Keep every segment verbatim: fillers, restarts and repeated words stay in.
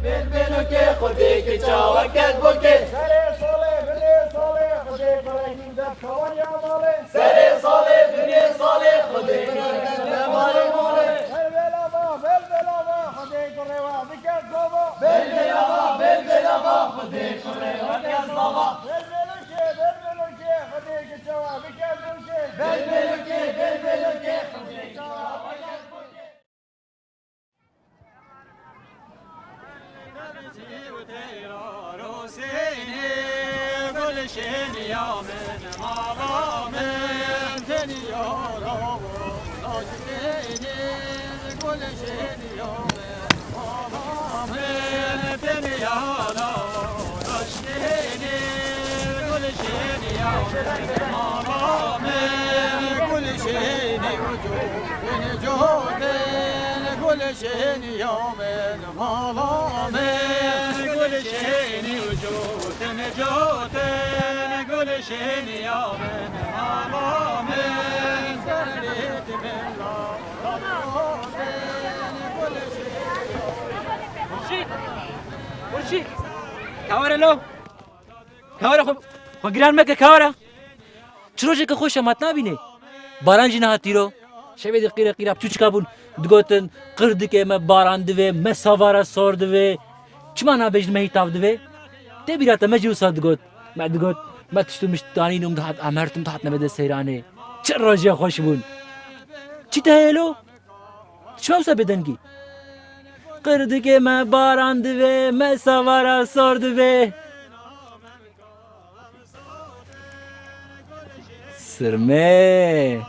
Bêl bêlokê Xwedê kiça we ket bokê. Serê salê, binê salê, Xwedê kurê min def kewaniya malê. Serê salê, binê salê, Xwedê kurê min def malê malê. Bêl bêla va, bêl bêla va, Xwedê kurê we biket zava. Bêl bêla va, bêl bêla va, Xwedê kurê we biket zava. Bêl bêlokê, bêl bêlokê, Xwedê kiça we biket bokê. Bêl bêlokê, bêl bêlokê, Xwedê kiça we biket bokê. Gulşenî ya min mala min, gulşenî û cotin cotin, gulşenî ya min mala min, serê dimela. Xurşîd! Xurşîd! Kawere lo! Kawere xwe, xwe giran meke kawere! Çi rojeke xweş e, ma tu nabînî? Baran jî nehat îro. Şevê de qîre qîra piçûçika bûn. Digotin, qirdikê me baran divê, me savara sor divê. Çima nabêjin me hî tav divê? Tê bîra te, me jî wisa digot. Me digot, me tişt û mişt danîn û min dihat, em her tim dihatine me de seyranê. Çi rojê xweş bûn. Çi te heye lo? Çima wisa bêdengî? Qirdikê me baran divê, me savara sor divê. Sirmê.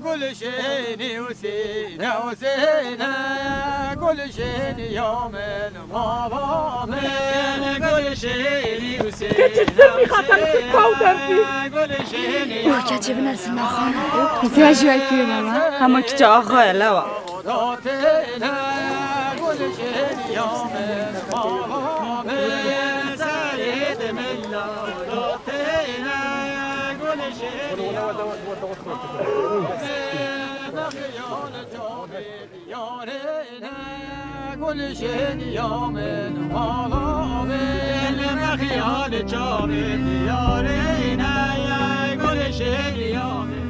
Gulşenî Huseyne, Huseyne, gulşenî ya min, mala min, gulşenî Huseyne. Keçi sirmî xatem kawtem fî. Gulşenî ya min. Keçi binersin xana. Ziya jiya kî baba. Hema kiça axaya lawa. Gulşenî ya min, mala min, me xiyalê çavê diyarê ne ye, gulşenî ya min.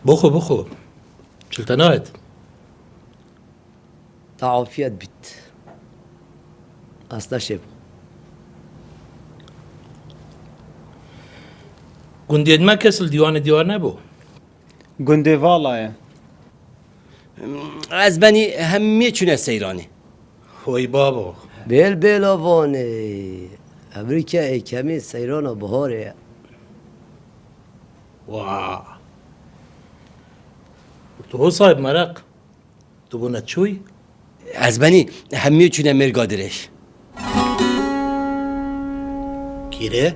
Bixwe, bixwe. Çil te nayet. Te afiyet bit. Asta şev. Gundê me kes li dîwanê dîwar nebû. Gundê vala ye. Ez benî hemî çûne seyranê. Hoy babo. Bêl bêla vanê. Evrîke êkemîn seyrana biharê ye. Wa. Tu ho sahib meraq. Tu bûne çûy? Ez benî hemî çûne mêrga dirêj. Kîrê?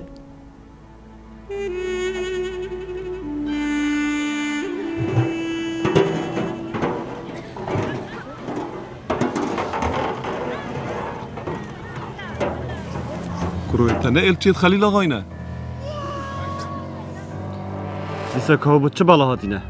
Kuroyê te ne êlçiyê Xelîl Axayî ne? Dîsa ka bi çi bala hatîne?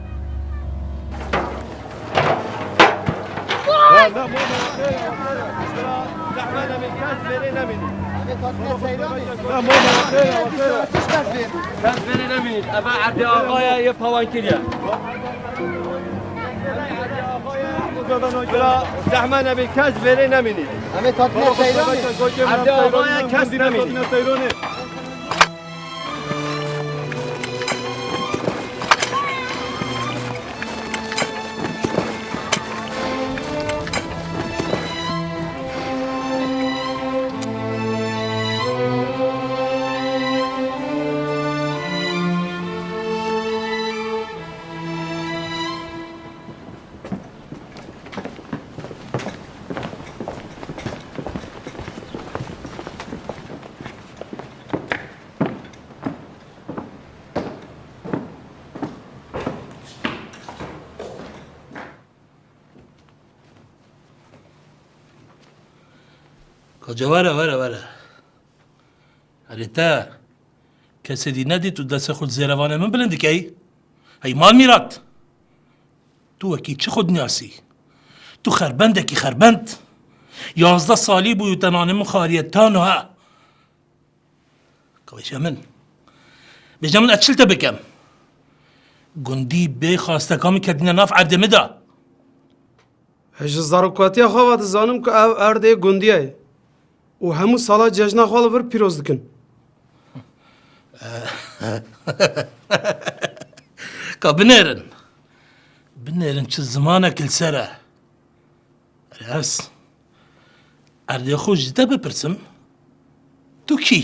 Kes verê nemînît. Eva erdê axaya yê pawan kiriye. Zehme nebî, kes verê nemînît. Erdê axaya kes nemînît. Hoca were, were, were. Erê te kesê dî nedît û destê xwe li zêrevanê min bilind dikey? Hey mal mîrat! Tu wekî çi xwe dinasî? Tu xerbendekî xerbend. Yazdeh salî bû û te nanê min xariye ta niha. Ka bêje min. Bêje min ez çi li te bikim? Gundî bê xasteka min ketine nav erdê min de. Ez ji zarokatiya xwe ve dizanim ku ev erdê gundî ye û hemû sala cejna xwe li vir pîroz dikin. Ka binêrin. Binêrin çi zimanek li ser e. Erê ez erdê xwe ji te bipirsim. Tu kî?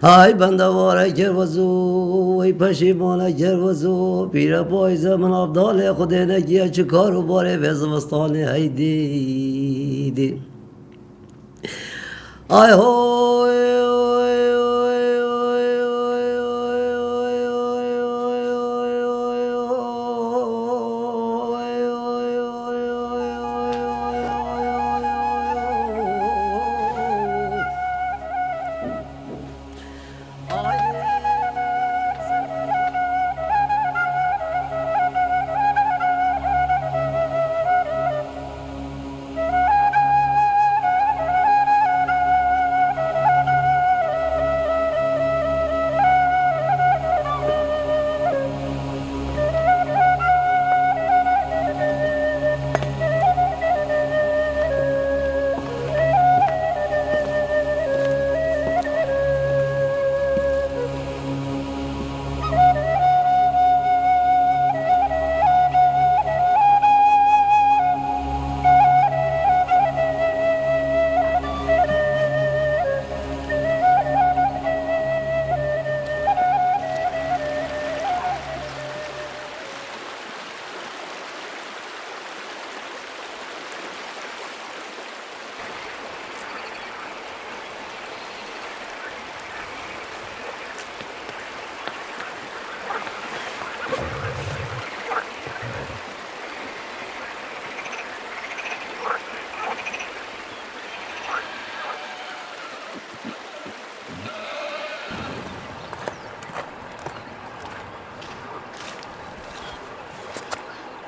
Ay bende vare kervezo, ey peşîmane kervezo, pîre payze min abdalê Xwedê nekiye çi kar û barê vê zivistanê heydî dî. Ay hoy, hoy, hoy, hoy, hoy, hoy, hoy.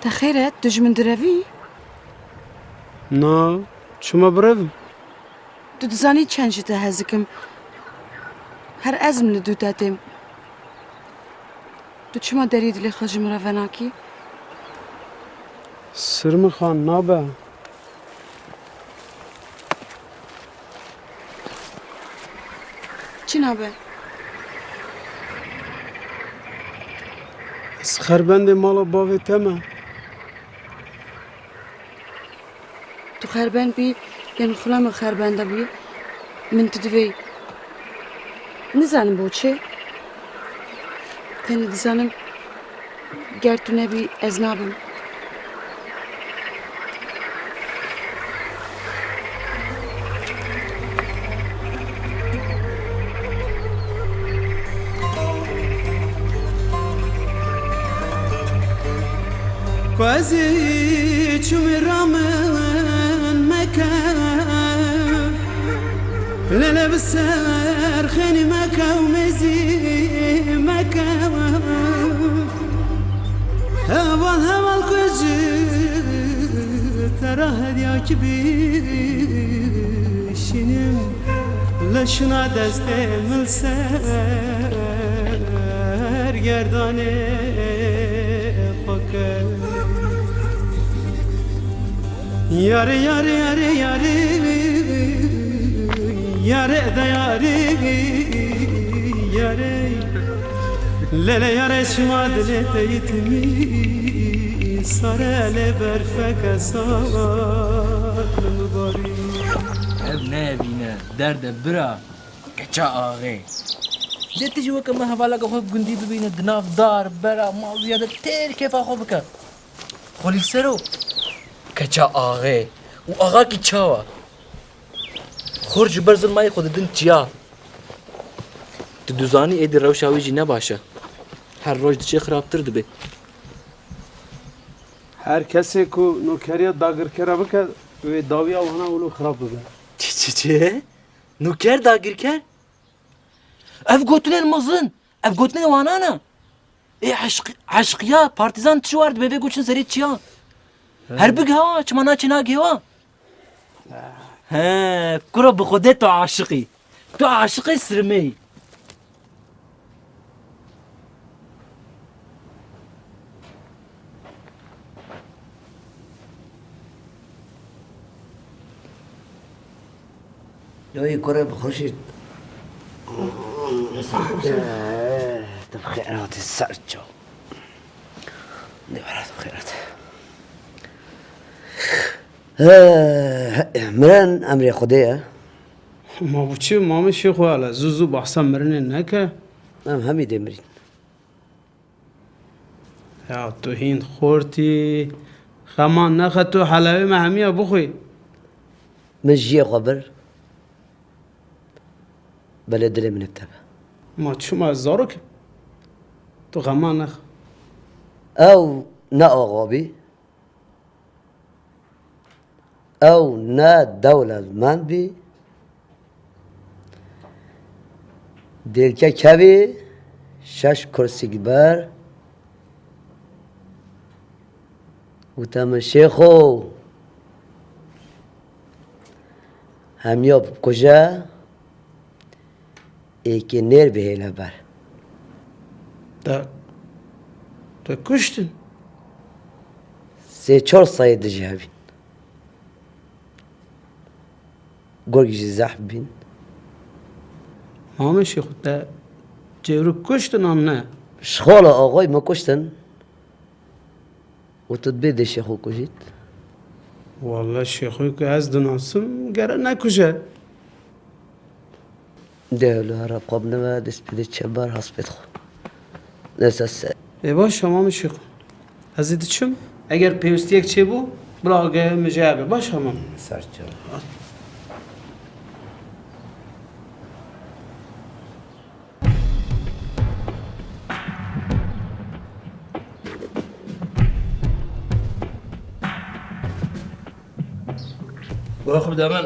Te xêr e, tu ji min direvî? Na, çima birevim? Tu dizanî çend ji te hez dikim. Her ez im li dû te têm. Tu çima derî dilê xwe ji min re venakî? Sirmin xan, nabe. Çi nabe? Ez xerbendê mala bavê te me. Tu xerbend bî, yan xula min xerbenda bî, min tu divê. Nizanim bo çi. Tenê dizanim, ger tu nebî, ez nabim. Ku ez ê çûmê ra min meke, lele bi ser xênî meke û mêzî meke. Heval heval ku ji te re hediyakî bîşînim, leşina destê min li ser gerdanê xwe ket. Yarê, yarê, yarê, yarê, yarê de yarê, yarê. Lele yarê çima dilê te yî timî sare lê berfeke sar li min barî. Ev ne evîne, derde bira. Keça axê. Dê tu jî weke min hevaleke xwe gundî bibîne di nav dar, bera, maziya de têr kêfa xwe bike. Xwelî ser o. Keça axê. Û axa kî çawa? Xort ji ber zilmayê xwe didin çiya. Tu dizanî êdî rewşa wî jî ne baş e. Her roj diçe xirabtir dibe. Her kesê ku nokeriya dagirkera bike, wê dawiya wana wilo xirab bibe. Çi, çi, çi? Nûker dagirker? Ev gotinên mezin, ev gotinên wana ne. Ê eşq-, eşqiya partîzan çi war dibe vê goçin serê çiya? Her bigiha, çima naçê nagihê wa? He, kuro bi Xwedê tu aşiq î. Tu aşiqê sirmê yî. Yoyî kurê bi xweşî. Eh, tu bi xêr hatî ser çaw. Ne wara tu bi xêr hatî. Eh, mirin emrê Xwedê ye. Ma bu çi, Mamê Şêxo hele, zû zû behsa mirinê neke. Em hemî dê mirîn. Ya tu hîn xortî, xeman nexe, tu helewê me hemiya bixwî. Min jiyê xwe bir, belê dilê min ê teve. Ma çima zarok? Tu xeman nexe. Ew ne axa bî. Ew ne dewletmend bî, dêlke kevî şeş kursîk ber, gote min, Şêxo, hemiya bikuje, êkê nêr bihêle ber. Te, te kuştin? Sê çar sayê dijî hevîn. Gurg jî zehf bîn. Mamê Şêxo, te cêwrik kuştin an ne? Ji xala axayî me kuştin. Û tu dibê dê Şêxo kujît? Welle Şêxoyê ku ez dinasim gere nekuje. Dê hewlê here xwe binive, dest pê dê çeber hespêt xwe. Neyse se. Ê baş, tamam Şêxo. Ez ê diçim. Eger pêwistiyek çêbû, bila agahê min jê hebe. Baş, tamam. Ser çav. Guha xwe bide min.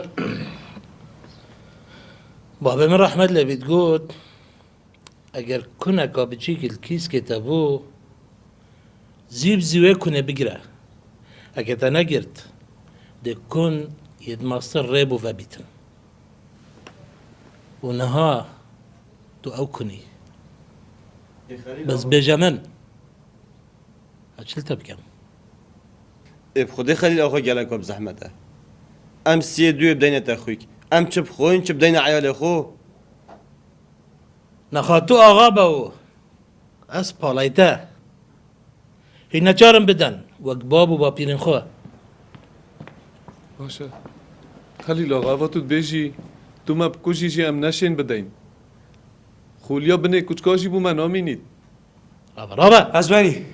Babê min rehmet lê bî digot, eger kuneka biçîkî li kîskê te bû, zî bi zî wê kunê bigire. Eke te negirt, dê kun yê di mastir rê bo vebîtin. Û niha tu ew kun î. Bes bêje min, ez çi li te bikim? Ê bi Xwedê Xelîl axa geleka bi zehmet e. Em siyê duyê bideyne te xwîk. Em çi bixwin, çi bideyne eyalê xwe. Nexa tu axa be û ez palay te. Hîn neçarim biden wek bab û bapîrên xwe. Baş e. Xelîl axa, eva tu dibêjî, tu me bikujî jî em neşên bideyn. Xûliya binê kuçka jî bo me namînît. Rabe, rabe! Ez berî.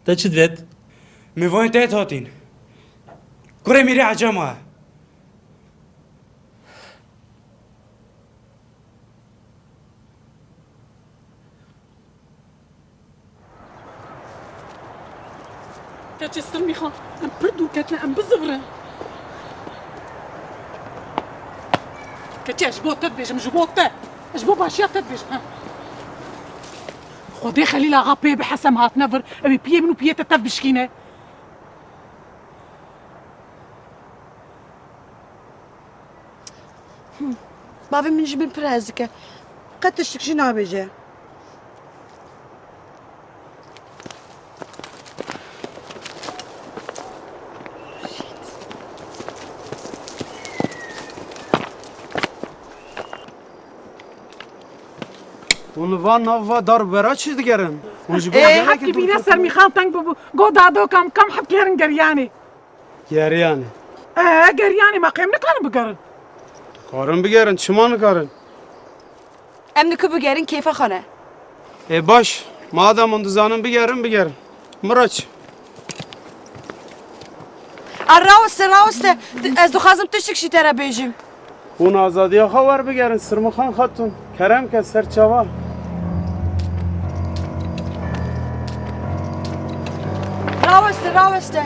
Te çi divêt? Mêvanê te yêt hatîn. Kurê mîrê ecema ye. Keçê Sirmîxan, em pir dûr ketine, em bizivirin. Keçê, ez ji bo te dibêjim, ji bo te. Ez ji bo başiya te dibêjim, ha. Xwedê Xelîl Axa pê bihese em hatine vir, ew ê piyê min û piyê te tev bişkîne. Bavê min ji min pir hez dike. Qet tiştik jî nabêje. Hûn li van nav va dar û bera çi digerin? Hûn ji bo Ê, gelekî hepkî dûr bîne ketin. Sermîxan teng bûbû. Go dado kam kam hepkî herin geriyanê. Geriyanê. Ee, geriyanê, ma qêm nikarin bigerin? Dikarin bigerin, çima nikarin? Em niku bigerin, kêfa xwe ne. Ê baş, madem hûn dizanin bigerin, bigerin. Miraç. A raweste, raweste. Ez dixwazim tiştik ji te re bêjim. Hûn azadiya xwe werbigerin, Sirmixan Xatun. Kerem ke ser çava. Raweste, raweste.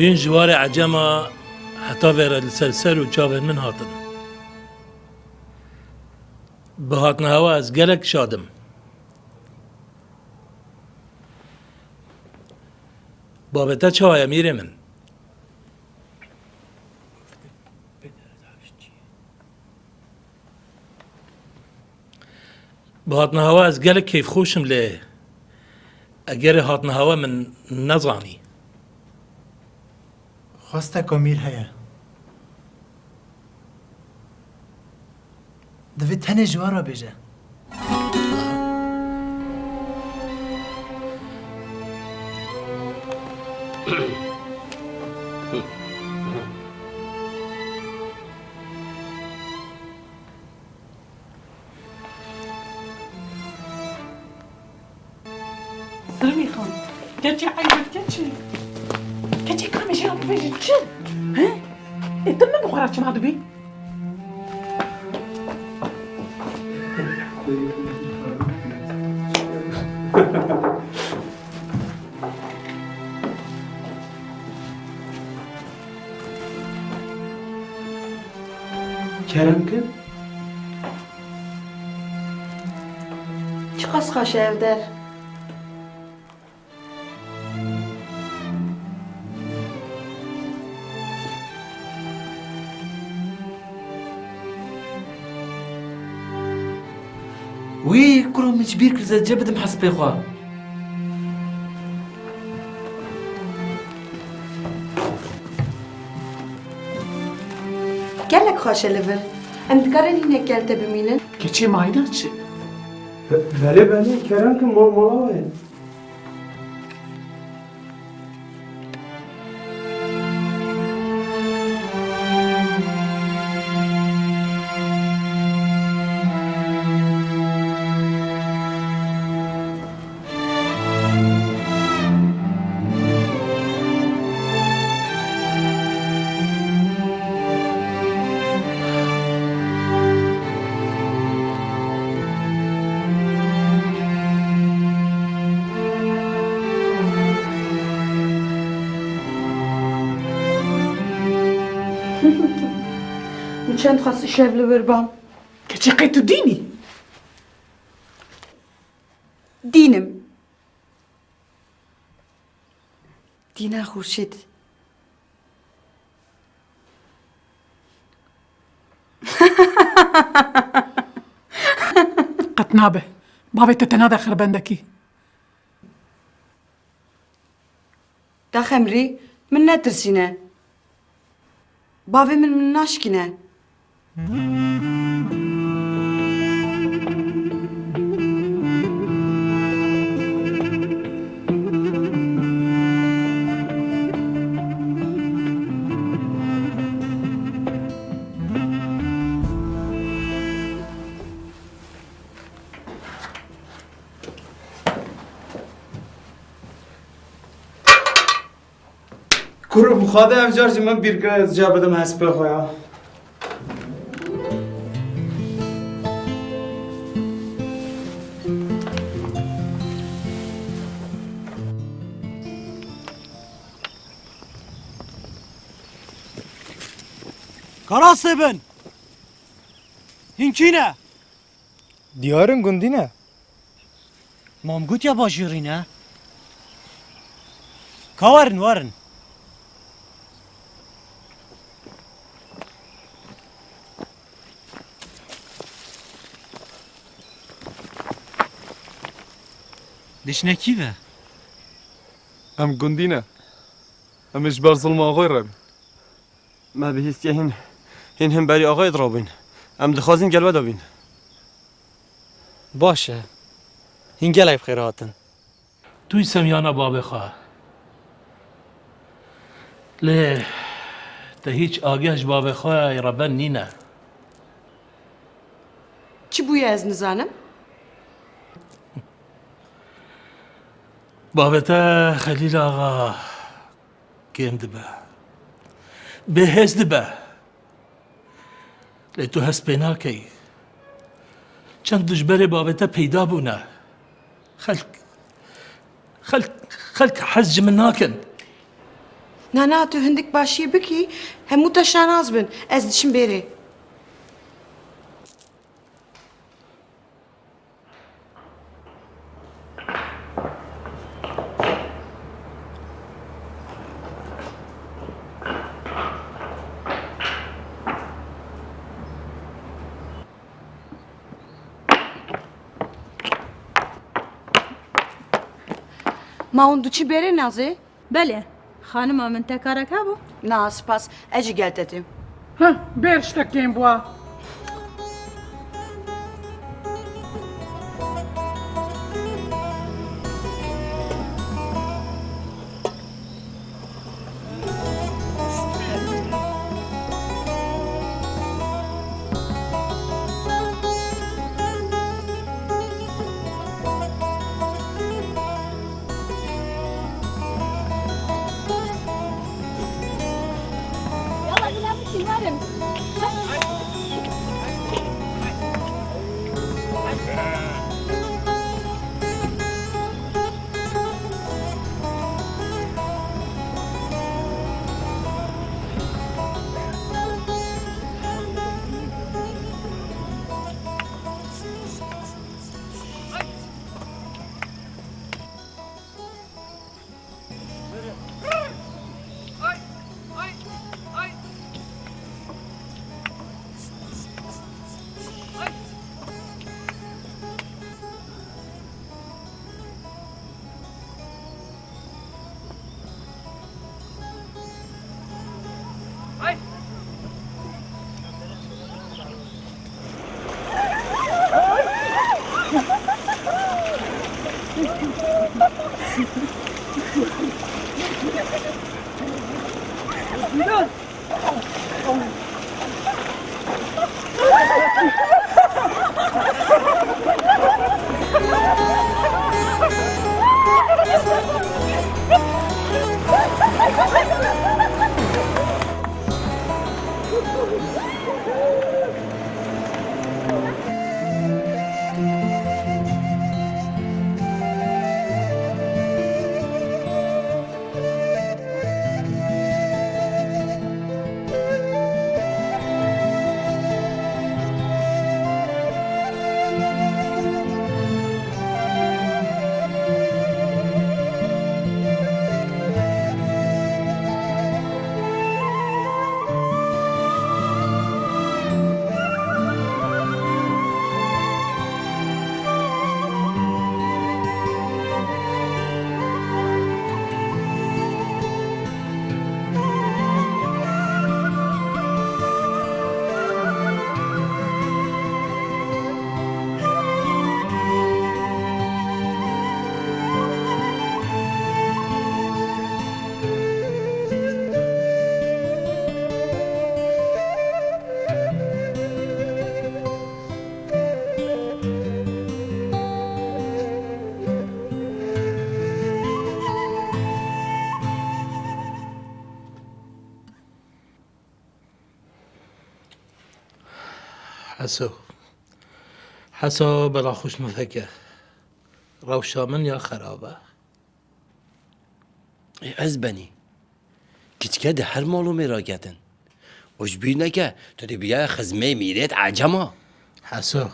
Hûn ji warê ecema heta vêre li ser ser û çavên min hatin. Bi hatina hewa ez gelek şad im. Babê te çawa ye, mîrê min? Bi hatina hewa ez gelek kêfxweş im, lê egerê hatina hewa min nezanî. Xwesteka mîr heye. Divê tenê ji we re bêje. Zilmî xan, keçê eyb e, keçê. Keçê kamê jê re bibêjin çi? He? Ê, tu min bi xwe re çima dibî? Kerem kin. Çiqas xweş e ev der. Wî kuro min ji bîr kir, ez ê bidim hespê xwe. Gelek xweş e li vir. Em dikarin hînek gel te bimînin? Keçê mayîna çi? Be-, belê, belê, kerem kin, mal mala we ye. Min çend xwest îşev li wir ba. Keçê qey tu dîn î? Dîn im. Dîna Xurşîd. Qet nabe. Bavê te te nade xerbendekî. Daxemrî, min netirsîne. Bavê min min naşkîne. Kuro, bi Xwedê ev car jî min bîr kir, ez ca bidim hespê xwe ya. Karasê bin! Hîn kî ne? Diyar in, gundî ne. Ma min got ya bajêrî ne. Ka werin, werin. Dişnekî ve. Em gundî ne. Em ê ji ber zilma axê re bin. Me bihîstiye hîn, hîn hemberî axayê dirabîn. Em dixwazin gel we de bîn. Baş e. Hîn gelek bi xêr hatin. Tu yî semiyana bavê xwe. Lê te hîç ageh ji bavê xwe yê reben nîne. Çi bûye ez nizanim? Bavê te Xelîl Axa kêm dibe. Bêhêz dibe. Lê tu hest pê nakey. Çend dijberê bavê te peyda bûne. Xelk, xelk, xelk hez ji min nakin. Na, na, tu hindik başiyê bikî, hemû te şanaz bin. Ez diçim bêrê. Ma hûn diçin bêrê Nazê? Belê, xanima min te karek hebû? Na, spas. Ez jî gel te têm. Heh, bêr, tiştek kêm bûa. Yalla, yine bu kim varım? Heso. Heso, bela xweş mefeke. Rewşa min ya xerab e. Ê, ez benî. Kiçke di her mal û mêra ketin. Û ji bîr neke, tu dê bîyaye xizmê mîrêt ecema. Heso.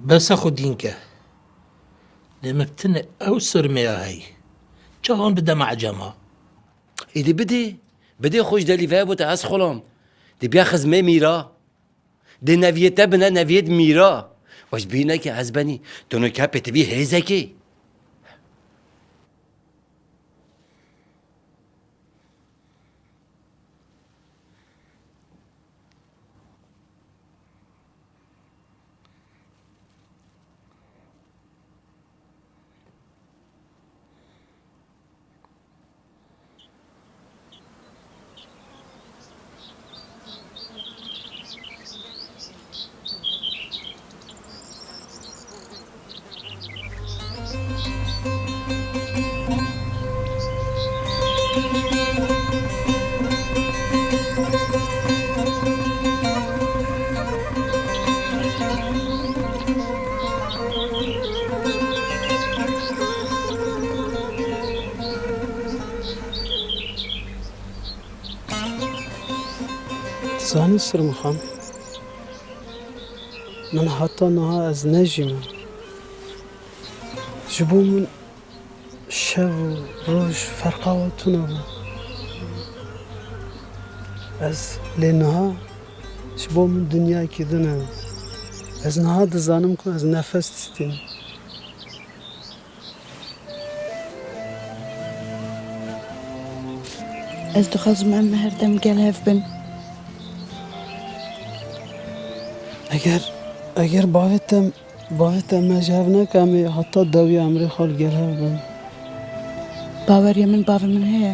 Bese xwe dîn ke. Lê min tine ew sirmeya hey. Çawan bideme ecema? Êdî bidê. Bidê xwe ji delî veye bo te ez xulam. Dê biya xizmê mîra. Dê neviyê te bine neviyêt mîra. Û ji bîr neke ez benî. Tu nûke pêtivî hêzekê. Zanî Sirmixan, min heta niha ez nejîme. Ji bo min şev û roj ferqa we tune bû. Ez lê niha ji bo min dinyayekî din e. Ez niha dizanim ku ez nefes distînim. Ez dixwazim em her dem gel hev bin. Eger, eger bavê te, bavê te me ji hev neke, em ê heta dawî emrê xwe li gel hev bin. Baweriyê min bavê min heye.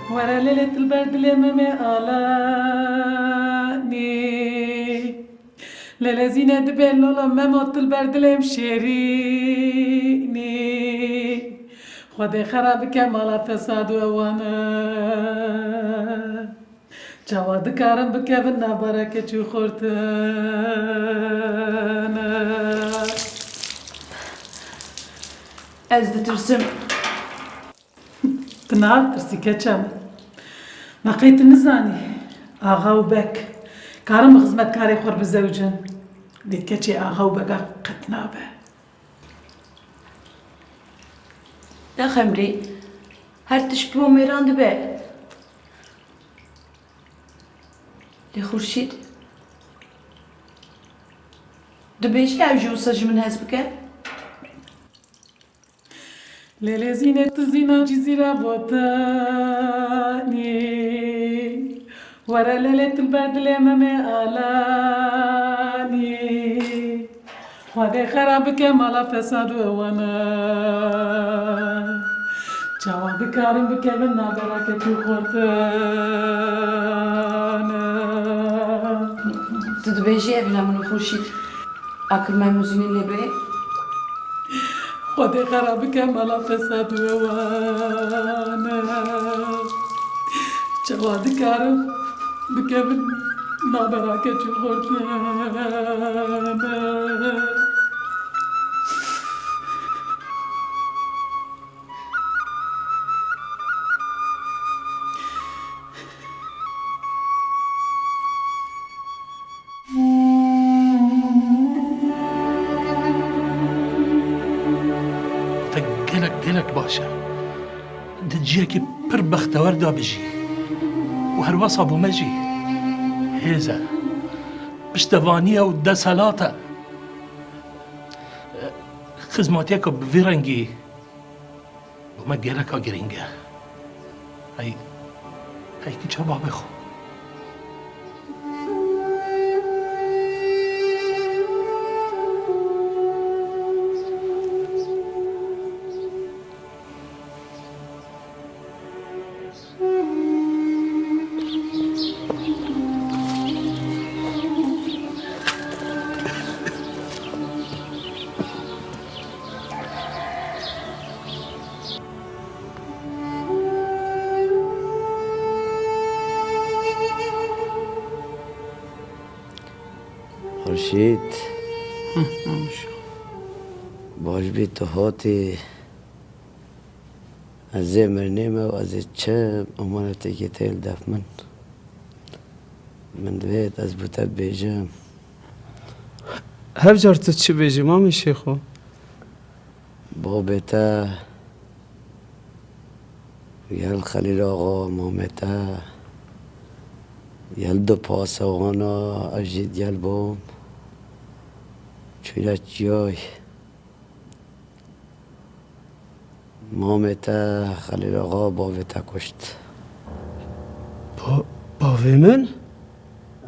Were lêlê tu li ber dilê Memê Alanî. Lelezîne dibe lolo Memo tu li ber dilê min şêrînî. Xwedê xera bike mala fesad û ewane. Çawa dikarin bikevin navbera keç û xortine. Ez ditirsim. Tu natirsî keça min. Ma qey tu nizanî? Axa û beg karin bi xizmetkarê xwe re bizewicin. Lê keçê axa û bega qet nabe. Nex Emrî, her tişt bi bo mêran dibe. Lê Xurşîd, dibêjî ew jî wisa ji min hez bike? Lê lêzînê tu zîna Cizîra Botanî. Were lêlê tu li ber dilê Memê Alanî. Xwedê xera bike mala fesad û ewana. Çawa dikarin bikevin navbera keç û xortine. Tu dibêjî evîna min û Xurşîd akil Memûzînî lê bê? Xwedê xera bike mala fesad û ewane. Çawa dikarin bikevin navbera keç û xortine. Te gelek, gelek baş e. Di cihekî pir bextewer de bijî. Û her wesa bo me jî hêz e. Piştevaniye û desthilat e. Xizmatiyeke bi vî rengî bo me geleka girîng e. Hey, hey kiça babê xwe. Xurşîd. Hı, Mamişo. Baş bî tu hatî. Ez ê mirinê me û ez ê çi emanetekî tê li def min. Min divêt ez bo te bêjim. Hev car tu çi bêjî, Mamê Şêxo? Babê te, gel Xelîl Axa, mamê te, gel du pasewana, ez jî gel bam. Çûne çiyay. Mamê te Xelîl Axa bavê te kuşt. Ba-, bavê min?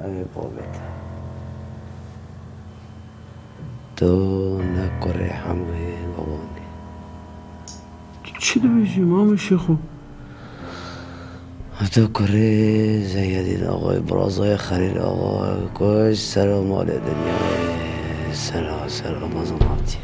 Ew ê bavê te. Tu ne kurê hemû hê baban î. Çi dibêjî Mamê Şêxo? Heta kurê Zeyedîn Axayê, birazayê Xelîl Axa, ku ji sera malê dinyayê, sera, sera mezin hatiye.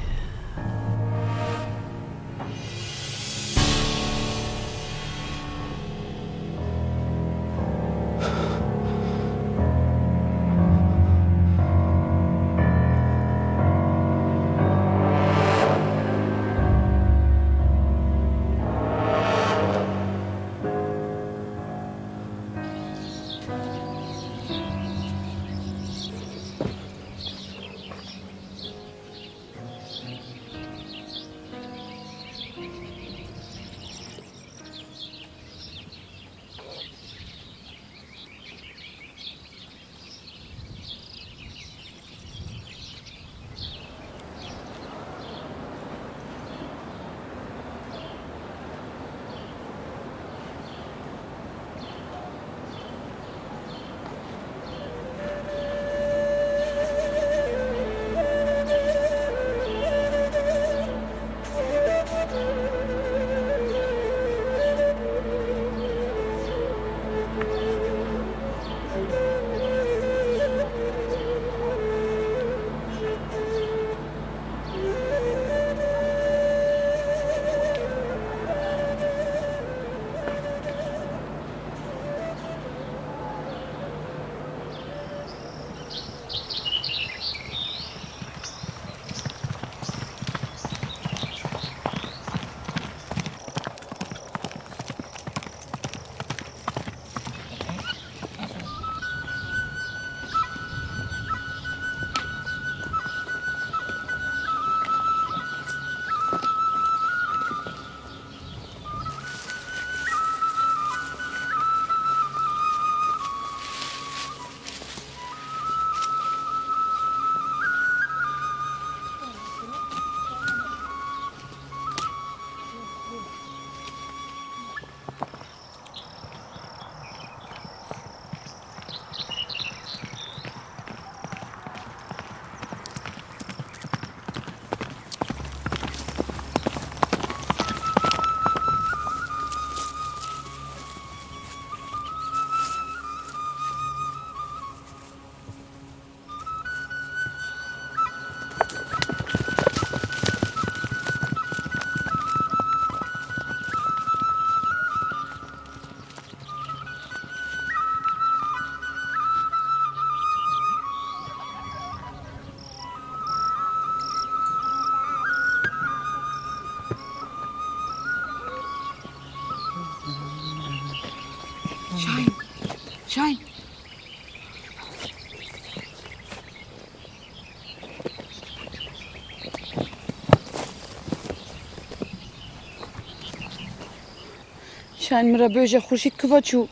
Çend min re bêje, Xurşîd kuva çû?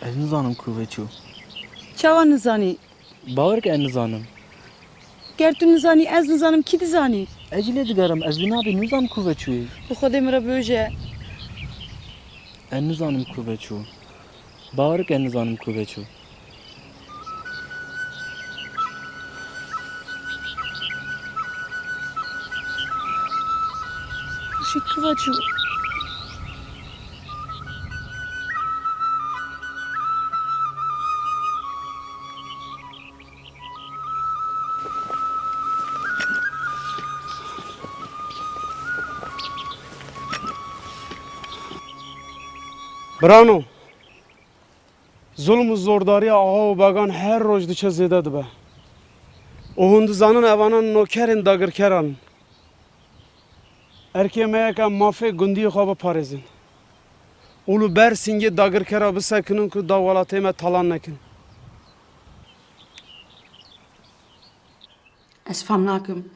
Ez nizanim kuve çû. Çawa nizanî? Bawer ke ez nizanim. Ger tu nizanî, ez nizanim, kî dizanî? Ez jî lê digerim, ez wî nabî nizanim kuve çûyê. Bi Xwedê min re bêje. Ez nizanim kuve çû. Bawer ke ez nizanim kuve çû. Xurşîd kuva çû? Birano, zulm û zordariya axa û began her roj diçe zêde dibe. Û hûn dizanin evana nokerên dagirkeran in. Erkê me ye ke em mafê gundiyê xwe biparêzin û li ber sîngê dagirkera bisekinin ku da welatê me talan nekin. Ez fam nakim.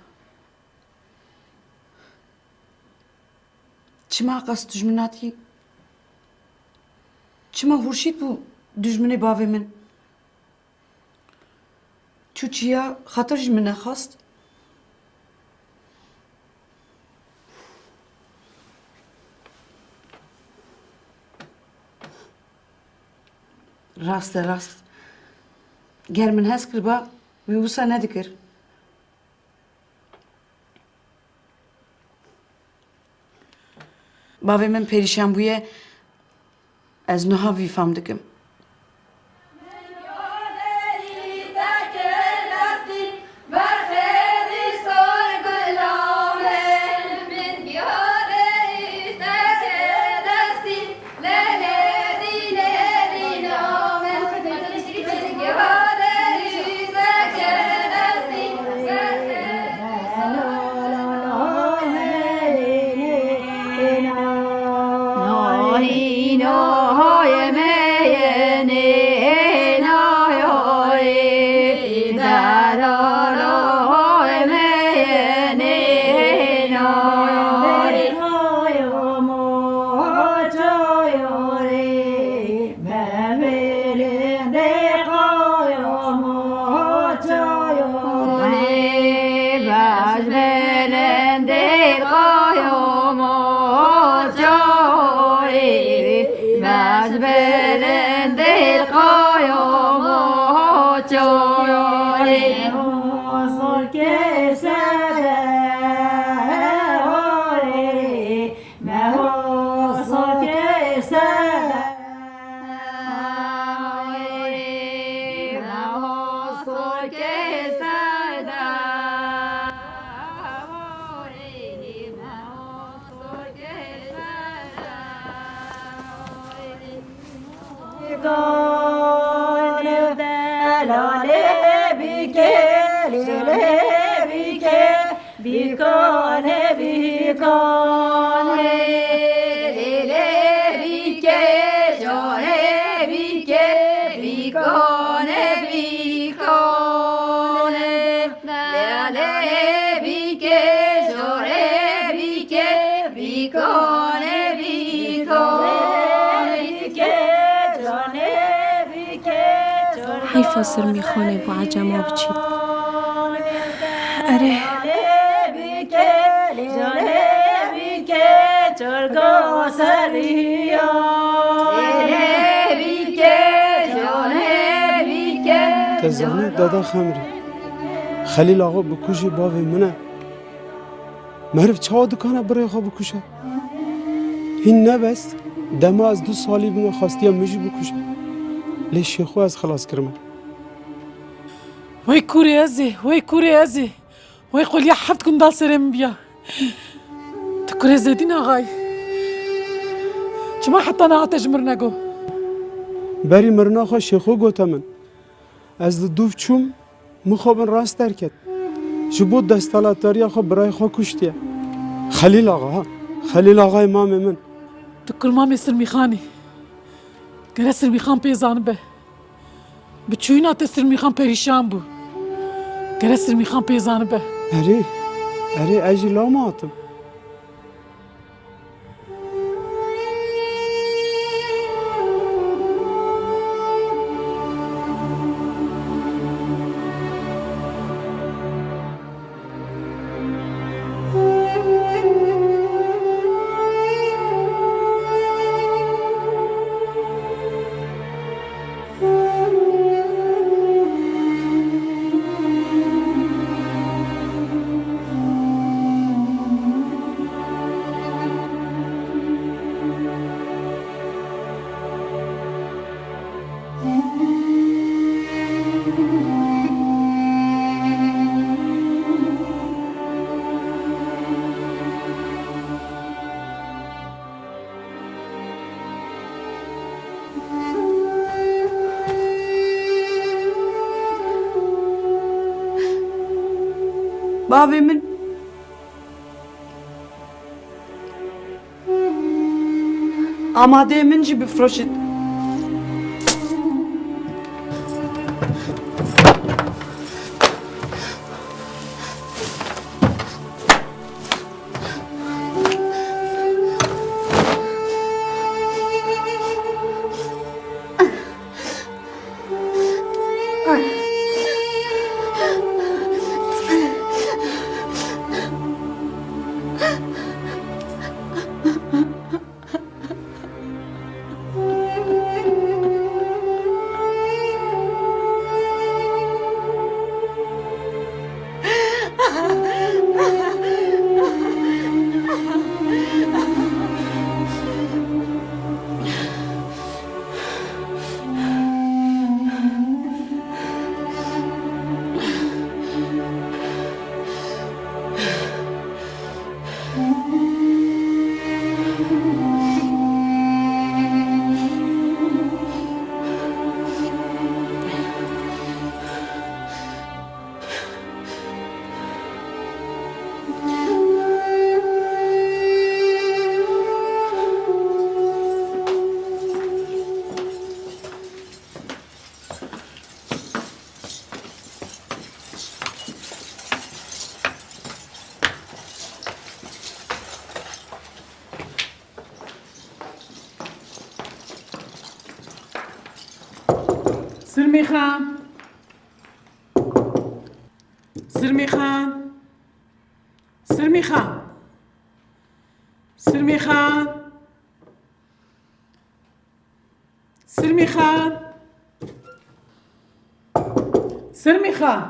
Çima qas dijminatî? Çima Hurşîd bû dijminê bavê min? Çû çiya xatir ji min nexwest? Rast e, rast. Ger min hez kiriba, wî wisa nedikir. Bavê min perîşan bûye, ez niha vî fam dikim. Bîkane, bîkane, lêlê bîke, canê bîke, bîkane, bîkane. Lêlê bîke, canê bîke, bîkane, bîkane. Lêlê bîke, canê bîke, canê bîke. Heyfa Sirmîxanê bo ecema biçît. Erê. Te zanî dada Xemrî, Xelîl Axa bikujê bavê min e. Meriv çawa dikane birê xwe bikuje? Hîn nebes, dema ez du salî bûme xwestiya min jî bikuje. Lê Şêxo ez xilas kirime. Wey kurê ez ê, wey kurê ez ê. Wey quliya heft gunda serê min biya. Tu kurê Zedîn Axayî. Çima heta niha te ji mir nego? Berî mirina xwe Şêxo gote min. Ez li dûv çûm, min xwe bin rast derket. Ji bo desthilatdariya xwe birayê xwe kuştiye. Xelîl Axa, ha? Xelîl Axayê mamê min. Tu kurmamê Sirmîxanî. Gere Sirmîxan pê zanibe. Bi çûyîna te Sirmîxan perîşan bû. Gere Sirmîxan pê zanibe. Erê, erê, ez jî lama hatim. Navê min. Amadeyê min jî bifroşit. Sirmîxan. Sirmîxan. Sirmîxan. Sirmîxan. Sirmîxan. Sirmîxan.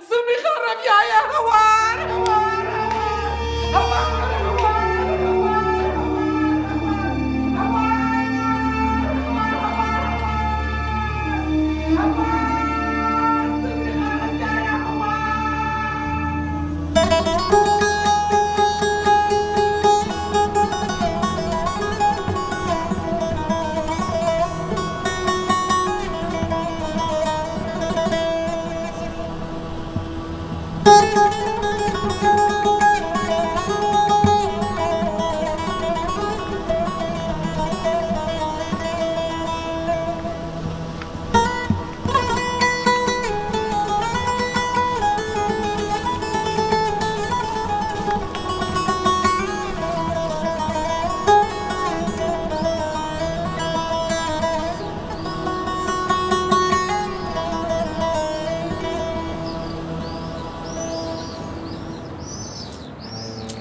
Sirmîxan reviyaye, hewar, hewar, hewar, hewar.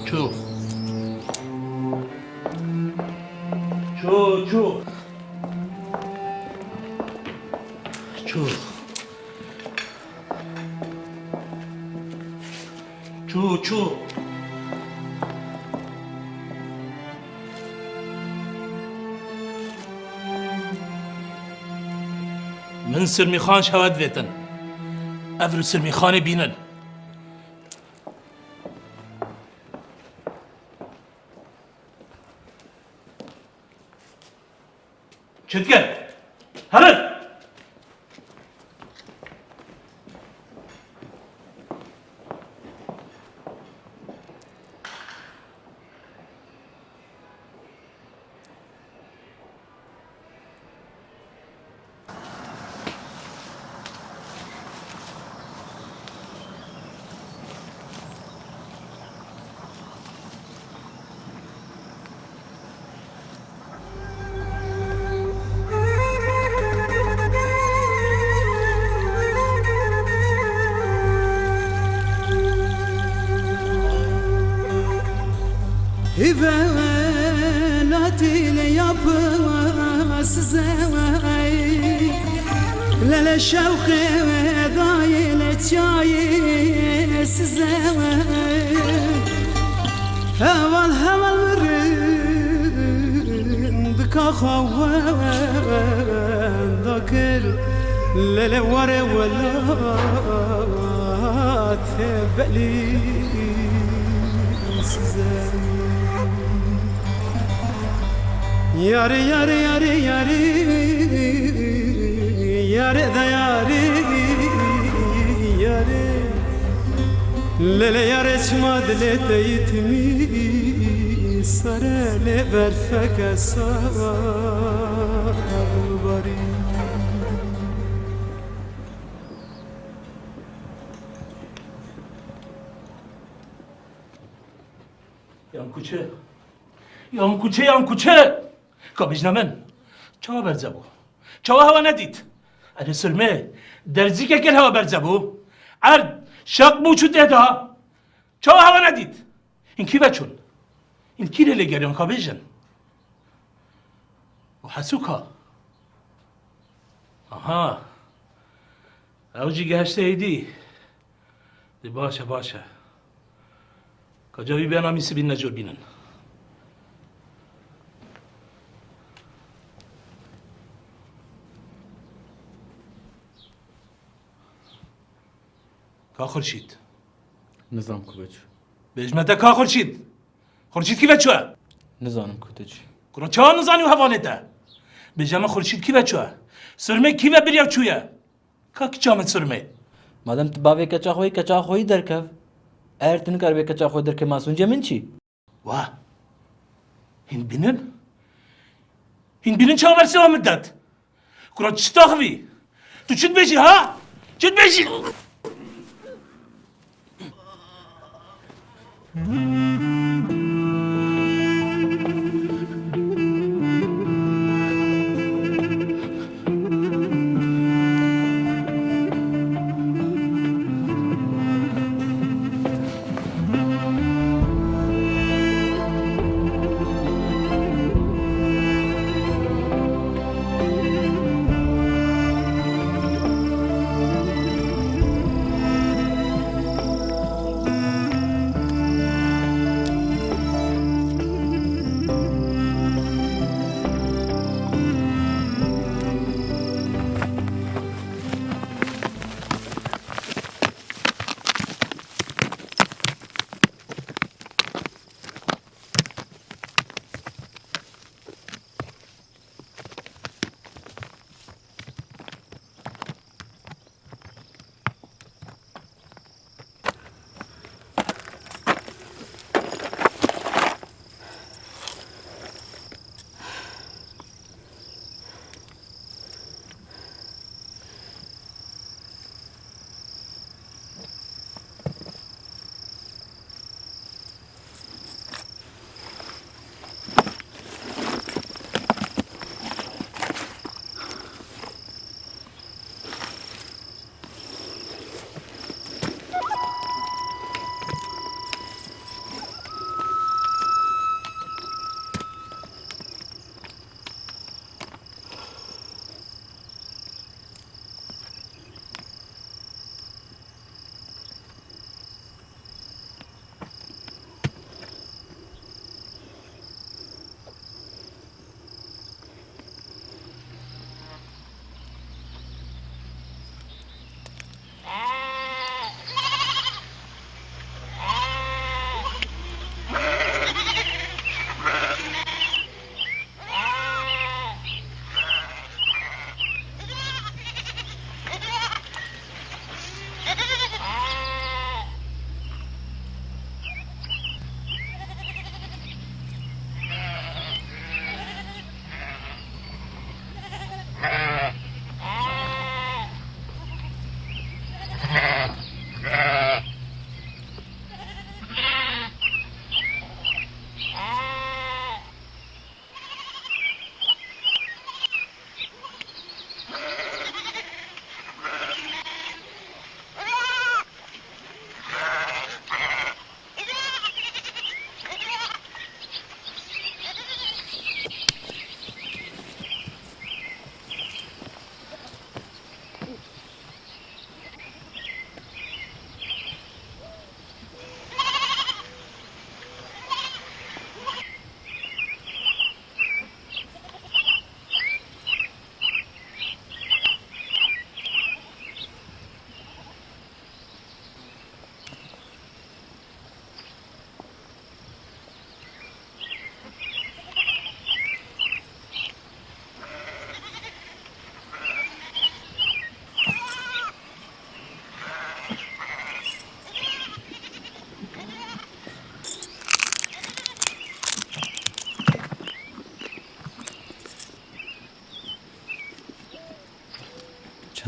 Çû. Çû, çû. Çû. Çû, çû. Min Sirmîxan şewet vêtin. Ev li Sirmîxanê bînin. Çi dikin? Herin! Hîvê welatî lê ya pir size, lê lê şewqê dayê lê çiyayê size. Heval heval mirin dika xwe wenda kir, lê lê warê welatê belî size. Yarê, yarê, yarê, yarê, yarê de yarê, yarê. Lê, lê yarê çima dilê te yî timî sare lê berfeke sar barî. Yan kuçe. Yan kuçe, yan kuçe. Ka bêjne min. Çawa berze bû? Çawa hewa nedît? Erê sirmê, derzîkek el hewa berze bû. Erd, şaq bû çû tê de. Çawa hewa nedît? Hîn kî ve çûn? Hîn kî lê lêgeriyan ka bêjin? Û Hesûka. Aha. Ew jî gehişte êdî. Dê baş e, baş e. Ka ca wî bêna mî sibîn necor bînin. Ka Xurşîd. Nizam ku biçû. Bêjme te ka Xurşîd. Xurşîd kî ve çûye? Nizanim ku tu çi. Kuro çawa nizanî û hevalê te? Bêje min Xurşîd kî ve çûye? Sirmê kî ve biriya çûye? Ka kiça min sirmê. Madem tu bavê keça xwe yî, keça xwe yî derkev. Eger tu nikaribê keça xwe derkev, ma sûncê min çi? Wa. Hîn bînin? Hîn bînin çawa bersiva min dat? Kuro çi taxivî? Tu çi dibêjî ha? Çi dibêjî?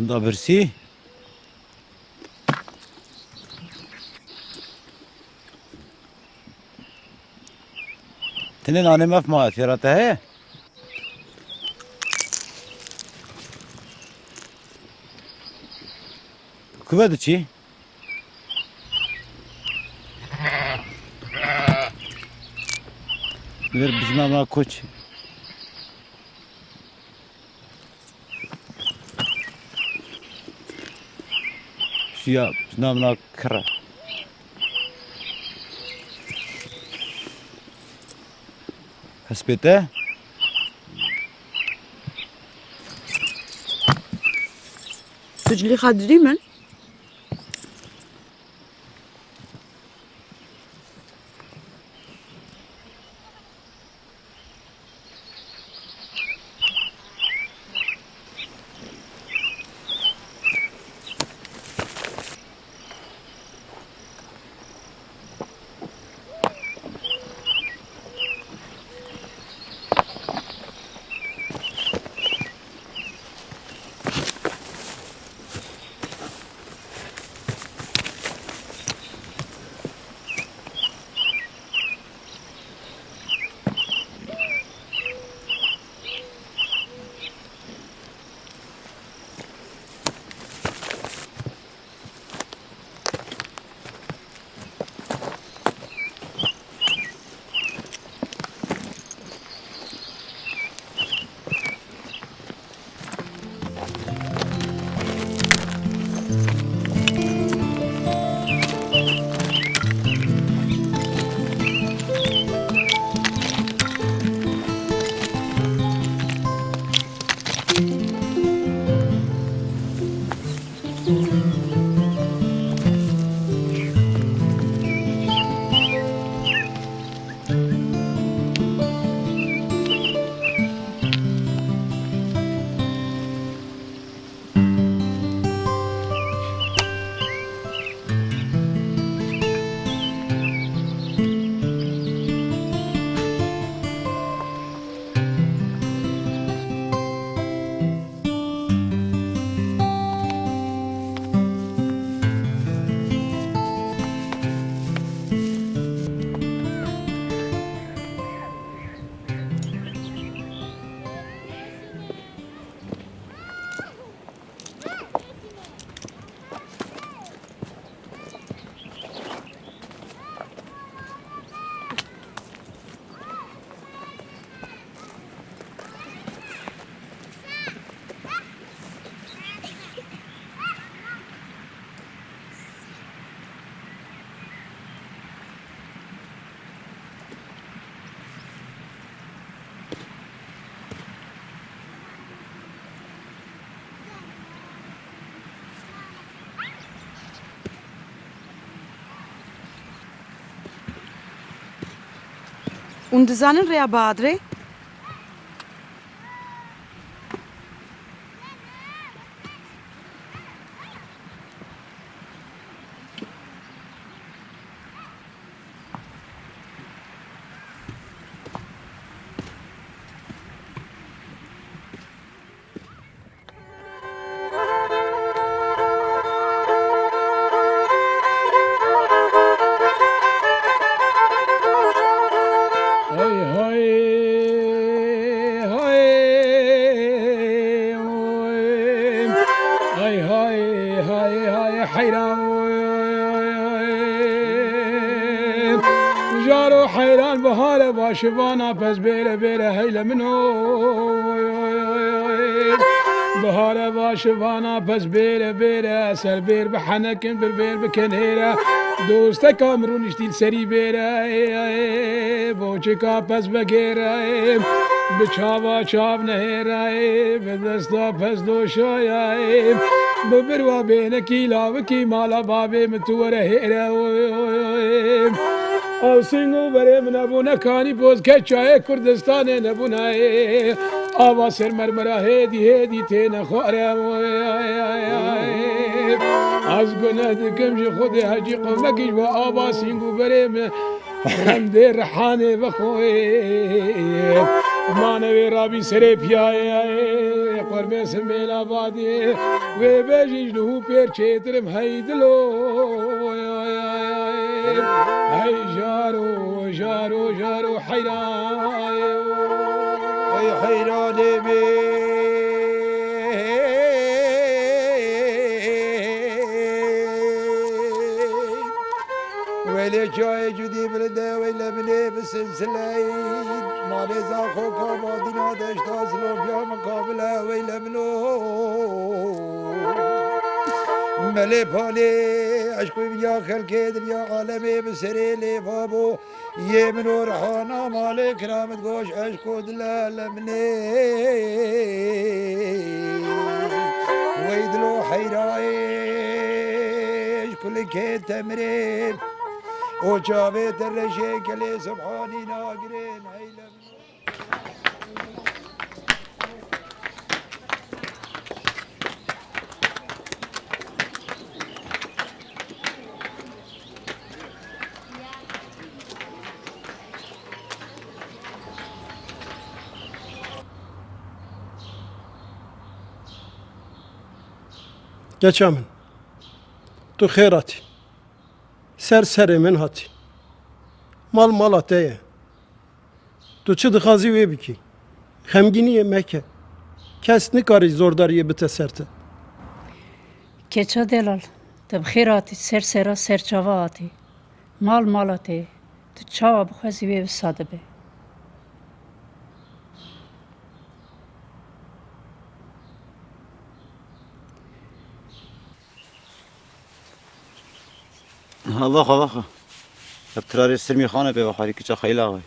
Da birsî. Tenê nanê mef ma xêra te heye? Ku ve diçî? Ver bijna ma koç. Şiya, namna kira. Hespê te? Tu cilî xadirî min? Hûn dizanin rêya Badrê? Hay hay, hay, oy. Hay hay, hay hay, heyran, oy, oy, oy, oy. Jaro heyran, bihare başivana pez bêre bêre heyle min, oy, oy, oy, oy. Bihare başivana pez bêre bêre ser bêr bihenekin, bir bêr bikin hêre. Dosteka min rûniştî li serî bêre, boçika pez vegêre, bi çava çav nehêre, bi desta pez doşaya, bi birwa bênekî lawikî mala bavê min tu were hêre. Oy, oy, oy. Ew sîng û berê min nebûne kanî boz ke çayê Kurdistanê nebûne. Ava ser mermera hêdî hêdî têne xware. Ez gune dikim ji Xwedê hecî qomekî ji bo ava sîng û berê min. Em dê rihanê vexwe. Mane wê rabî serê piyayê, qurbê simêla badê, wê bejî ji nuhû pêr çêtirim hey dilo. Hey jaro, jaro, jaro heyranê. Hey heyranê min. Welê çayê cudî bilinde, weyle min ê bi silsileyî. Malê Zaxo Kamadîna deşta Silofya min kabile, weyle min o. Melê palê eşq û viya xelkê dinya alemê bi serê lê babo. Yê min û rihana malê kiramit goş eşq û dile leminê. Wey dilo heyrayê ji kulikê temirê û çavê te reşê gelê Subhanî nagirin hey leminê. Keça min, tu xêr hatî. Ser serê min hatî. Mal mala te ye. Tu çi dixwazî wê bikî. Xemgîniyê meke. Kes nikarî zordariyê bite ser te. Keça delal, te bi xêr hatî, ser sera ser çava hatî. Mal mala te ye. Tu çawa bixwazî wê wisa dibe. Ha, vaxa, vaxa. Ev tirarê Sirmî Xan e, bê wexarî kiça Xeyla we.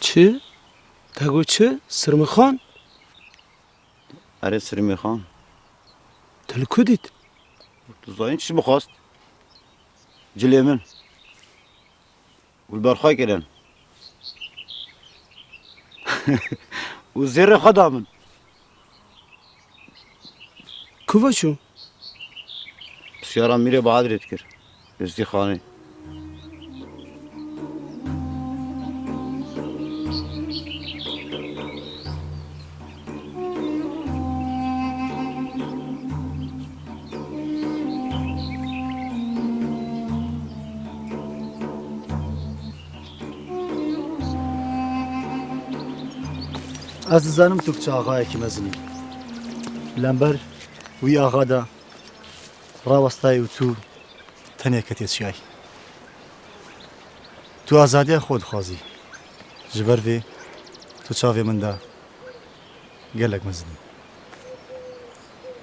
Çi? Te got çi? Sirmî Xan? Erê, Sirmî Xan. Te li ku dît? Tu zanî çi bixwast? Cilê min. Û li ber xwe kirin. Û zêrê xwe da min. Ku ve çû? Pisyara Mîrê Bahadrê dikir. Êzdîxanê. Ez dizanim tu kiça axayekî mezin î. Lember wî axa de rawestayî û tu tenê ketiye çiyayî. Tu azadiya xwe dixwazî. Ji ber vê tu çavê min de gelek mezin î.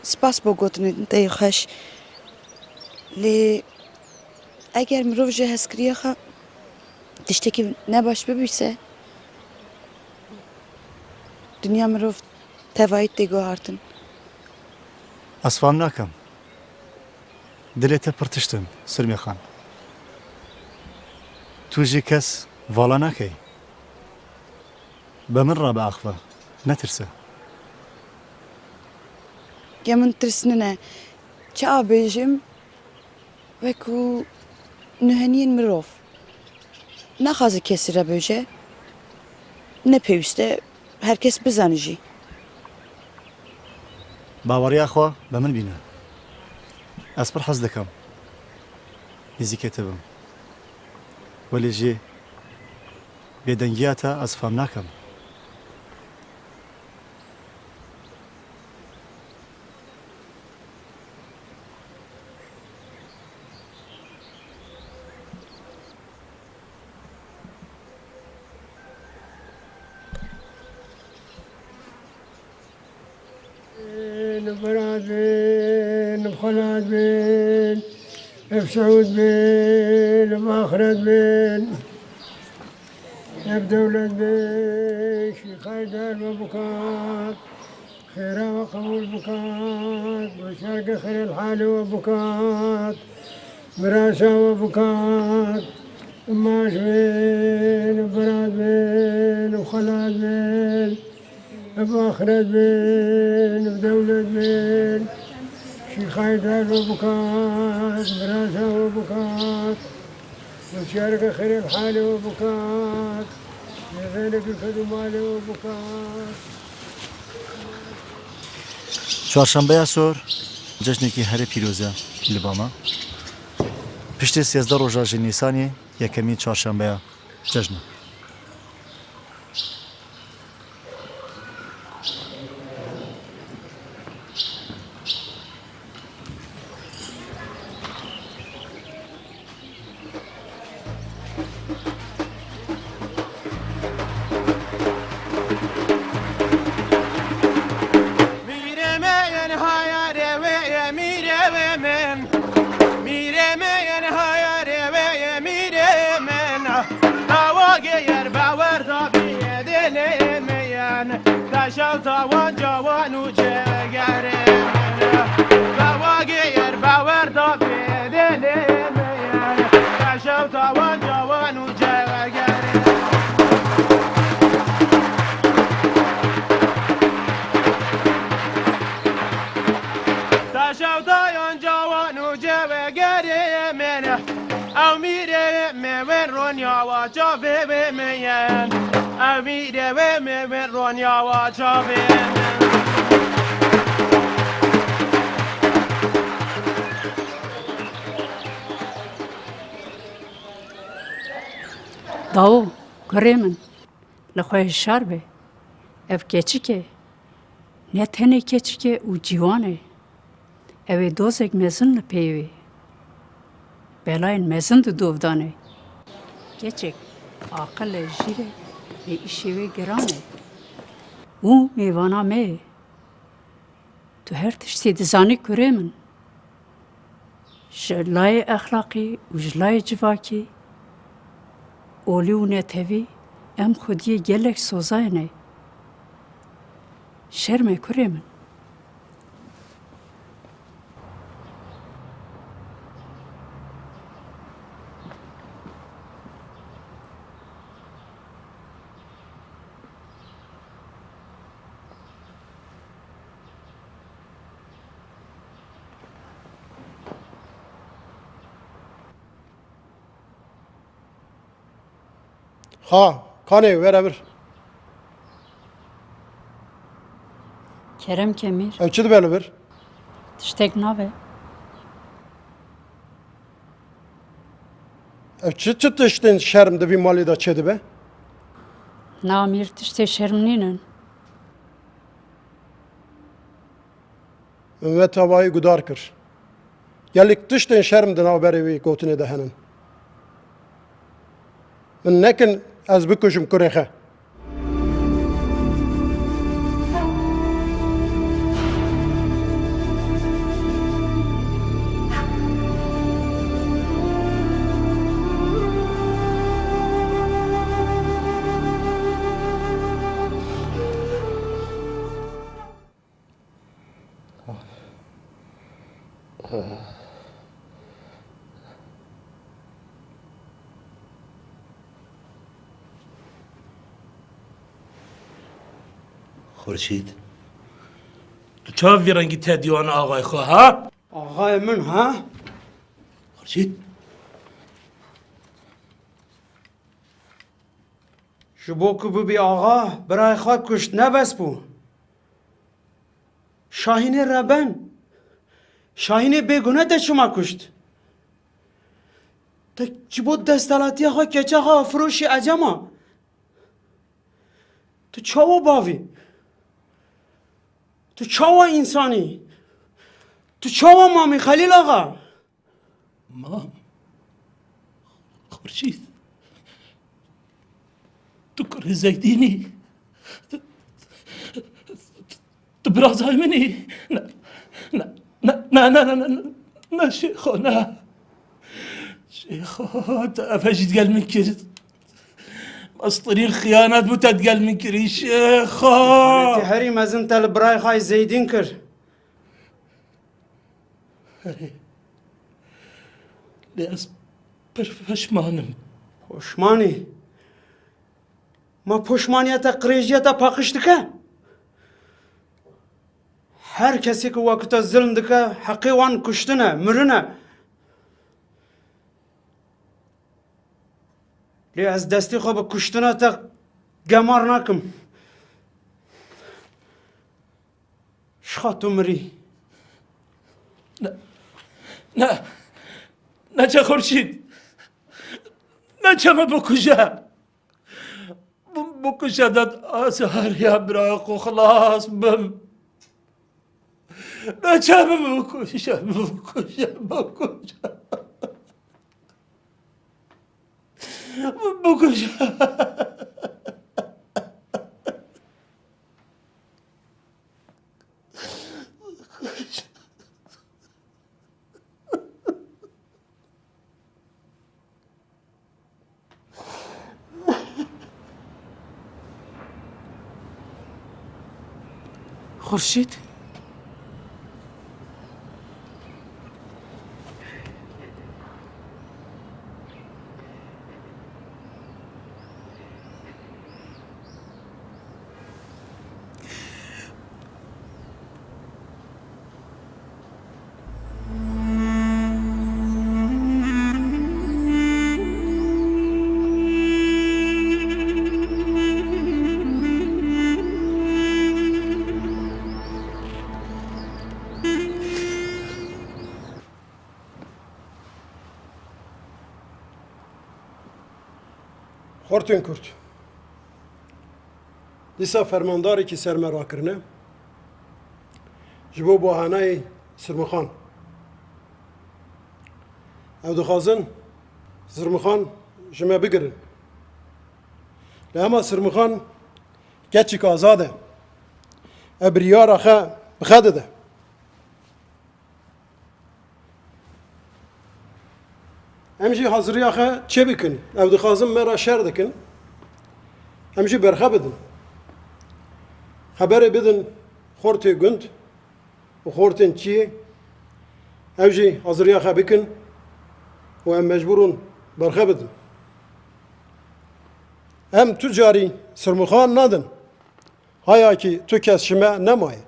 Spas bo gotinên te yê xweş. Lê eger mirov ji hezkiriya xwe tiştekî nebaş bibîse, dinya mirov tevayî tê guhartin. Ez fam nakim. Dilê te pir tişt in, Sirmê Xan. Tu ji kes vala nakey. Bi min re biaxive, netirse. Ya min tirs nine. Çawa bêjim? Wekû nuheniyên mirov. Naxwaze kesî re bêje. Ne pêwîst e her kes bizane jî. Baweriya xwe bi min bîne. Ez pir hez dikim nêzîkê te bim. Welê jî bêdengiya te ez fam nakim. Bin, bi raz bin, bi xelat bin, ev siûd bin, ev axiret bin, ev dewlet bin, şîxay der ve bikat, xêra we qebûl bikat, goşarge xêrel halê we bikat, mirasa we bikat, maş bin, bi raz bin, bi xelat bin. Ev axiret bin, ev dewlet bin, şîxayê der we bikat, mirasa we bikat, goşiyareke xêrê bi halê we bikat, mêzêneke ked û malê we bikat. Çarşembeya Sor, cejnekî herê pîroz e li ba me. Piştî sêzdeh roja ji Nîsanê, yekemîn çarşembeya cejn e. Mîrê me yên hayarê wê ye, mîrê wê min. Mîrê me yên hayarê wê ye, mîrê min. Dawa gêyer bawer da bîye dilê me yên. Taşew tawan cawan û cêgerê min. Dawa gêyer bawer da bîye dilê me yên. Taşew tawan cawan û cêgerê min. Taşew tawan cawan û cêgerê min. Ew mîrê me wê ronya wa çavê wê me ye. Ew mîrê wê me wê ronya wa çavê me. Dawo, kurê min, li xwe hişyar be. Ev keçik e. Ne tenê keçik e û ciwan e. Ew ê dozek mezin li pey wê. Belayên mezin di dov de ne. Keçek, aqil e, jîr e, lê îşê wê giran e. Û mêvana me ye. Tu her tiştê dizanî kurê min. Ji layê exlaqî û ji layê civakî, olî û netewî, em xwediyê gelek sozayê ne. Şerm e kurê min. Xa, kanê, were vir. Kerem ke mîr. Ew çi dibe li vir? Tiştek nabe. Ev çi, çi tiştên şerm di vî malê de çêdibe? Na mîr, tiştê şerm nînin. Min we tevayî guhdar kir. Gelek tiştên şerm di navberê wî gotinê de henin. Min nekin ez bikujim kurê xwe. Xurşîd, tu çawa vî rengî te dîwana axayê xwe, ha? Axayê min, ha? Xurşîd. Ji bo ku bibî axa, birayê xwe kuşt, ne bes bû? Şahînê reben, Şahînê bêgune te çima kuşt? Te ji bo desthilatiya xwe keça xwe firoşî ecema. Tu çawa bavî? Tu çawa însanî? Tu çawa mamî Xelîl Axa? Mam. Xurşîd. Tu kurê Zeydînî. Tu, tu birazayê min î. Ne, ne, ne, şêxo, ne. Şêxo, tu ev jî digel min kir. Mestirîn xiyanet bû te digel min kirî, şêxo. Xanetî herî mezin te li birayê xwe yê Zeydîn kir. Erê. Lê ez pir pişman im. Poşman î? Ma poşmaniya te qirêjiya te paqij dike? Her kesê ku wekî te zilm dike, heqê wan kuştin e, mirin e. Lê ez destê xwe bi kuştina te gemar nakim. Ji xwe tu mirî. Ne, ne, neçe Xurşîd. Neçe min bikuje. Bi-, bikuje de ez heriya birayê xwe xilas bim. Neçe min bikuje, bikuje, bikuje. Bikuje. Xurşîd? Xortên Kurd. Dîsa fermandarekî ser me rakirine ji bo bahaneyê Sirmixan. Ew dixwazin Sirmixan ji me bigirin. Lê hema Sirmixan keçik azad e. Ew biryara xwe bi xwe dide. Em jî haziriya xwe çêbikin. Ew dixwazin me re şer dikin. Em jî berxwe bidin. Xeberê bidin xortê gund û xortên çiyê. Ew jî haziriya xwe bikin û em mecbûr in berxwe bidin. Em tu carî Sirmixan nadin. Haya kî tu kes ji me nemaye.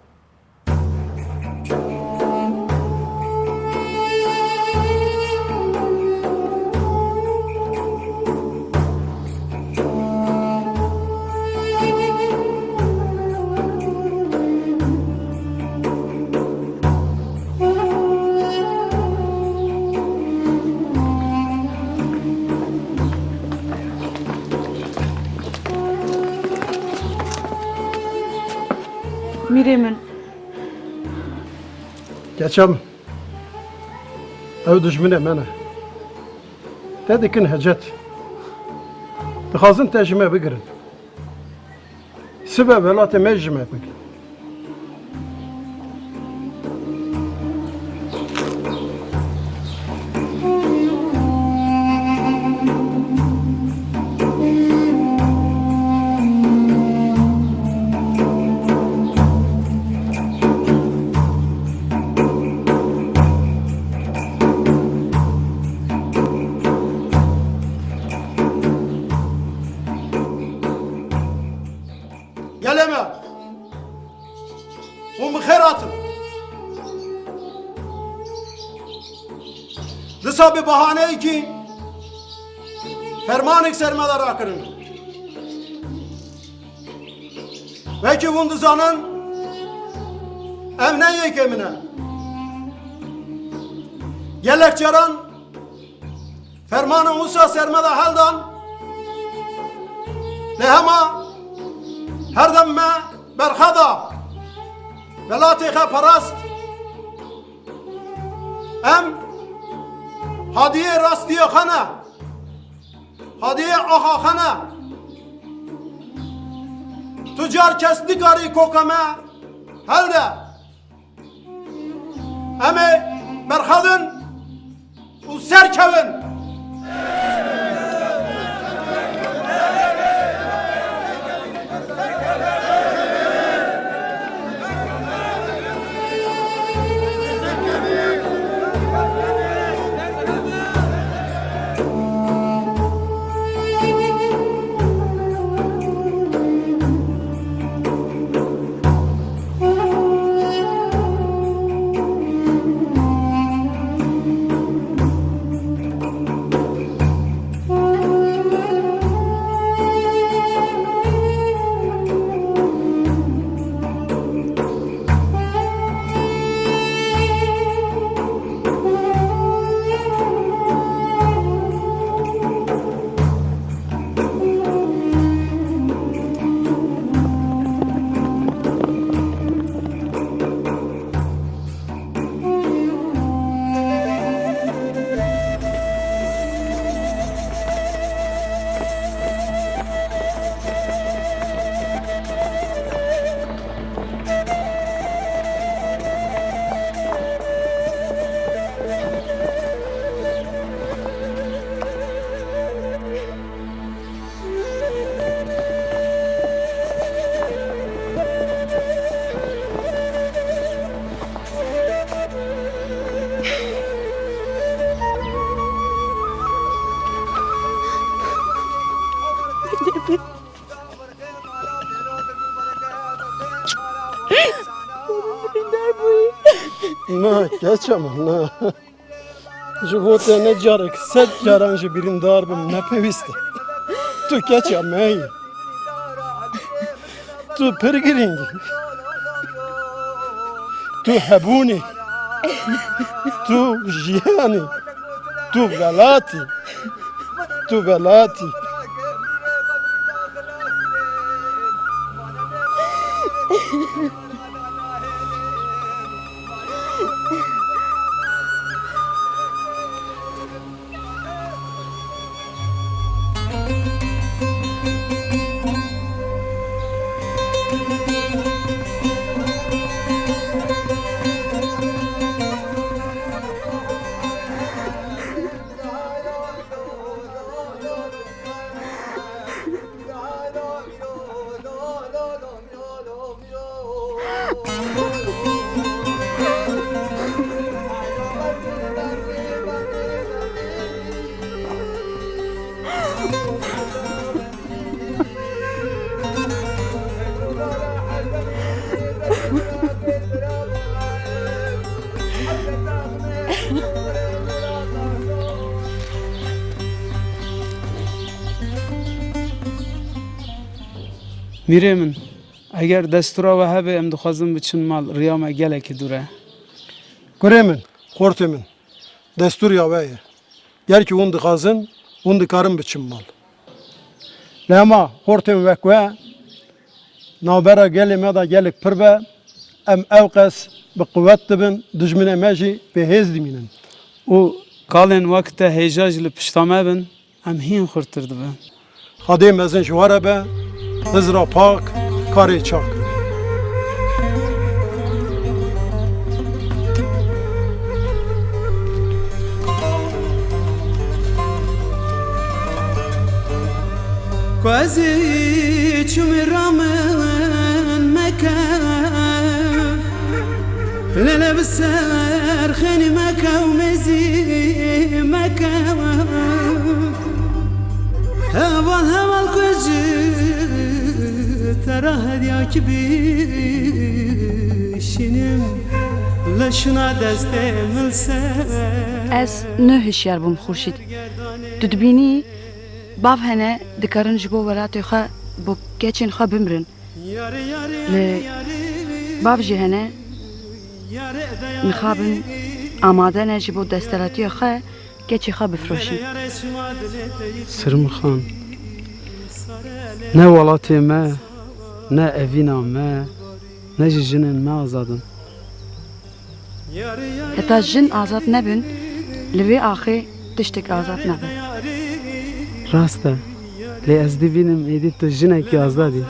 Mîrê min. Keça min. Ew dijminê me ne. Te dikin hecet. Dixwazin te ji me bigirin. Sibe welatê me ji me bigirin. Gelê me, hûn bi xêr hatin. Disa bi bahaneyekî fermanek ser me de rakirin. Wekî hûn dizanin, ev ne yekê min e. Gelek caran fermana wisa ser me de heldan, lê hema her dem me berxwe da, welatê xwe parast. Em hadiyê rastiyê xwe ne, hadiyê axa xwe ne. Tu car kes nikarî koka me helde. Em ê berxwedin û serkevin. Keça min, na. Ji bo te ne carek, sed caran jî birîndar bim, ne pêwîst e. Tu keça me yî. Tu pir girîng î. Tu hebûn î. Tu jiyan î. Tu welat î. Tu welat î. Mîrê min, eger destûra we hebe, em dixwazin biçin mal, riya me gelekî dûr e. Kurê min, xortê min, destûr ya we ye. Ger ki hûn dixwazin, hûn dikarin biçin mal. Lê hema xortên wek we navbera gelê me de gelek pir be, em ewqas bi quwet dibin, dijminê me jî bêhêz dimînin. Û kalên wek te hêja jî li pişta me bin, em hîn xurtir dibin. Xwedê mezin ji we re be, Xizra pak, karê çak. Ku ez ê çûmê ra min mekev, lele bi ser xênî mekew, mêzî mekew. Heval heval ku ez ji te re hediya kî bişînim, li şûna destê min li ser. Ez ne hişyar bûm Xurşîd. Tu dibînî, bav hene dikarin ji bo welatê xwe, bo keçên xwe bimirin. Li bav jî hene, mixabin amade ne ji bo desthilatiya xwe, keçê xwe bifroşin. Sirmixan, ne welatê me, ne evîna me, ne jî jinên me azad in. Heta jin azad nebin, li vê axê tiştek azad nabe. Rast e, lê ez dibînim êdî tu jinekî azad î.